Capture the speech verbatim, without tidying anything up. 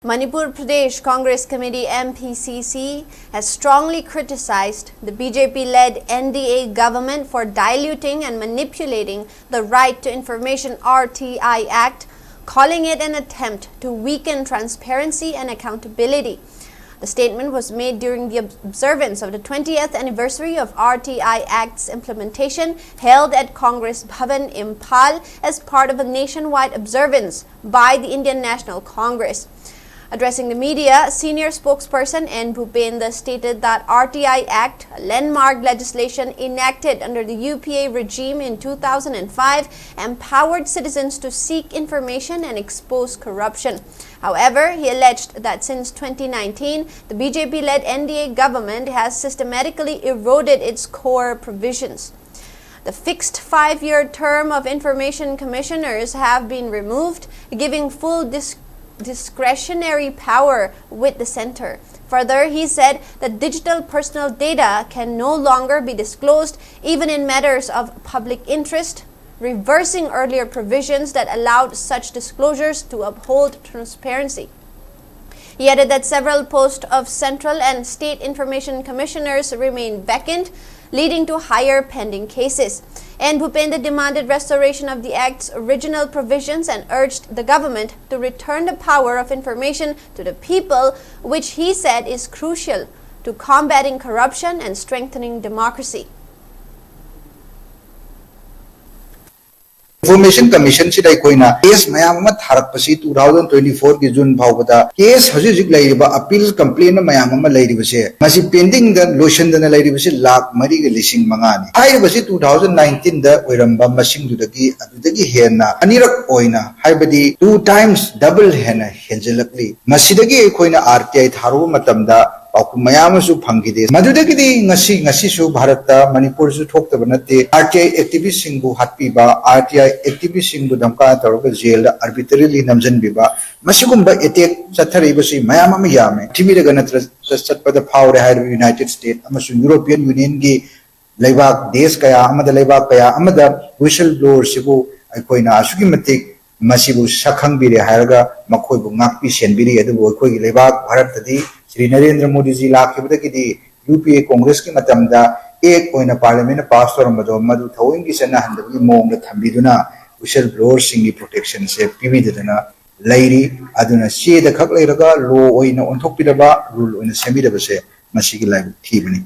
Manipur Pradesh Congress Committee, M P C C, has strongly criticized the B J P-led N D A government for diluting and manipulating the Right to Information, R T I Act, calling it an attempt to weaken transparency and accountability. The statement was made during the ob- observance of the twentieth anniversary of R T I Act's implementation, held at Congress Bhavan, Imphal, as part of a nationwide observance by the Indian National Congress. Addressing the media, senior spokesperson N Bhupendra stated that R T I Act, a landmark legislation enacted under the U P A regime in two thousand five, empowered citizens to seek information and expose corruption. However, he alleged that since twenty nineteen, the B J P-led N D A government has systematically eroded its core provisions. The fixed five-year term of information commissioners have been removed, giving full dis- discretionary power with the center. Further, he said that digital personal data can no longer be disclosed, even in matters of public interest, reversing earlier provisions that allowed such disclosures to uphold transparency. He added that several posts of central and state information commissioners remain vacant, leading to higher pending cases. N Bhupendra demanded restoration of the Act's original provisions and urged the government to return the power of information to the people, which he said is crucial to combating corruption and strengthening democracy. Information Commission ꯁꯤꯗ ꯑꯩꯈꯣꯏꯅ case ꯃꯌꯥꯝ ꯑꯃ ꯊꯥꯔꯛꯄꯁꯤ two thousand twenty four ꯒꯤ June ꯐꯥꯎꯕꯗ case ꯍꯧꯖꯤꯛ ꯍꯧꯖꯤꯛ ꯂꯩꯔꯤꯕ appeal complaint ꯃꯌꯥꯝ ꯑꯃ ꯂꯩꯔꯤꯕꯁꯦ, ꯃꯁꯤ pending ꯗ ꯂꯣꯏꯁꯤꯟꯗꯅ ꯂꯩꯔꯤꯕꯁꯤ ꯂꯥꯈ ꯃꯔꯤꯒ ꯂꯤꯁꯤꯡ ꯃꯉꯥꯅꯤ꯫ ꯍꯥꯏꯔꯤꯕꯁꯤ two thousand nineteen ꯗ ꯑꯣꯏꯔꯝꯕ ꯃꯁꯤꯡꯗꯨꯗꯒꯤ ꯑꯗꯨꯗꯒꯤ ꯍꯦꯟꯅ ꯑꯅꯤꯔꯛ ꯑꯣꯏꯅ, ꯍꯥꯏꯕꯗꯤ two times double ꯍꯦꯟꯅ ꯍꯦꯟꯖꯤꯜꯂꯛꯂꯤ꯫ ꯃꯁꯤꯗꯒꯤ ꯑꯩꯈꯣꯏꯅ R T I ꯊꯥꯔꯨꯕ ꯃꯇꯝꯗ ꯄꯥꯎꯈꯨꯝ ꯃꯌꯥꯝ ꯑꯃꯁꯨ ꯐꯪꯈꯤꯗꯦ꯫ ꯃꯗꯨꯗꯒꯤꯗꯤ ꯉꯁꯤ, ꯉꯁꯤꯁꯨ ꯚꯥꯔꯠꯇ, ꯃꯅꯤꯄꯨꯔꯁꯨ ꯊꯣꯛꯇꯕ ꯅꯠꯇꯦ꯫ R T I activist ꯁꯤꯡꯕꯨ ꯍꯥꯠꯄꯤꯕ, R T I activist ꯁꯤꯡꯕꯨ ꯙꯝꯀꯥ ꯇꯧꯔꯒ jail ꯗ arbitrarily ꯅꯝꯁꯤꯟꯕꯤꯕ, ꯃꯁꯤꯒꯨꯝꯕ attack ꯆꯠꯊꯔꯛꯏꯕꯁꯤ ꯃꯌꯥꯝ ꯑꯃ ꯌꯥꯝꯃꯦ꯫ ꯄ꯭ꯔꯤꯊꯤꯕꯤꯗ ꯒꯅꯇꯟꯇ꯭ꯔ ꯆꯠꯄꯗ ꯐꯥꯎꯔꯦ ꯍꯥꯏꯔꯤꯕ United States ꯑꯃꯁꯨꯡ European Union ꯒꯤ ꯂꯩꯕꯥꯛ, ꯗꯦꯁ ꯀꯌꯥ ꯑꯃꯗ, ꯂꯩꯕꯥꯛ ꯀꯌꯥ ꯑꯃꯗ whistleblower ꯁꯤꯕꯨ ꯑꯩꯈꯣꯏꯅ ꯑꯁꯨꯛꯀꯤ ꯃꯇꯤꯛ ꯃꯁꯤꯕꯨ ꯁꯛ ꯈꯪꯕꯤꯔꯦ ꯍꯥꯏꯔꯒ ꯃꯈꯣꯏꯕꯨ ꯉꯥꯛꯄꯤ ꯁꯦꯟꯕꯤꯔꯤ꯫ ꯑꯗꯨꯕꯨ ꯑꯩꯈꯣꯏꯒꯤ ꯂꯩꯕꯥꯛ ꯚꯥꯔꯠꯇꯗꯤ ꯁ꯭ꯔꯤ ꯅꯔꯦꯟꯗ꯭ꯔ ꯃꯣꯗꯤꯖꯤ ꯂꯥꯛꯈꯤꯕꯗꯒꯤꯗꯤ ꯌꯨ ꯄꯤ ꯑꯦ ꯀꯣꯡꯒ꯭ꯔꯦꯁꯀꯤ ꯃꯇꯝꯗ ꯑꯦꯛ ꯑꯣꯏꯅ ꯄꯥꯔꯂꯤꯌꯥꯃꯦꯟꯅ ꯄꯥꯁ ꯇꯧꯔꯝꯕꯗꯣ ꯃꯗꯨ ꯊꯑꯣꯏꯒꯤ ꯆꯠꯅꯍꯟꯗꯕꯒꯤ ꯃꯑꯣꯡꯗ ꯊꯝꯕꯤꯗꯨꯅ ꯋꯤꯁꯜ ꯕ꯭ꯂꯣꯋꯔꯁꯤꯡꯒꯤ ꯄ꯭ꯔꯣꯇꯦꯛꯁꯟꯁꯦ ꯄꯤꯕꯤꯗꯗꯅ ꯂꯩꯔꯤ꯫ ꯑꯗꯨꯅ ꯆꯦꯗ ꯈꯛ ꯂꯩꯔꯒ ꯂꯣ ꯑꯣꯏꯅ ꯑꯣꯟꯊꯣꯛꯄꯤꯔꯕ, ꯔꯨꯜ ꯑꯣꯏꯅ ꯁꯦꯝꯕꯤꯔꯕꯁꯦ ꯃꯁꯤꯒꯤ ꯂꯥꯏꯕꯛ ꯊꯤꯕꯅꯤ꯫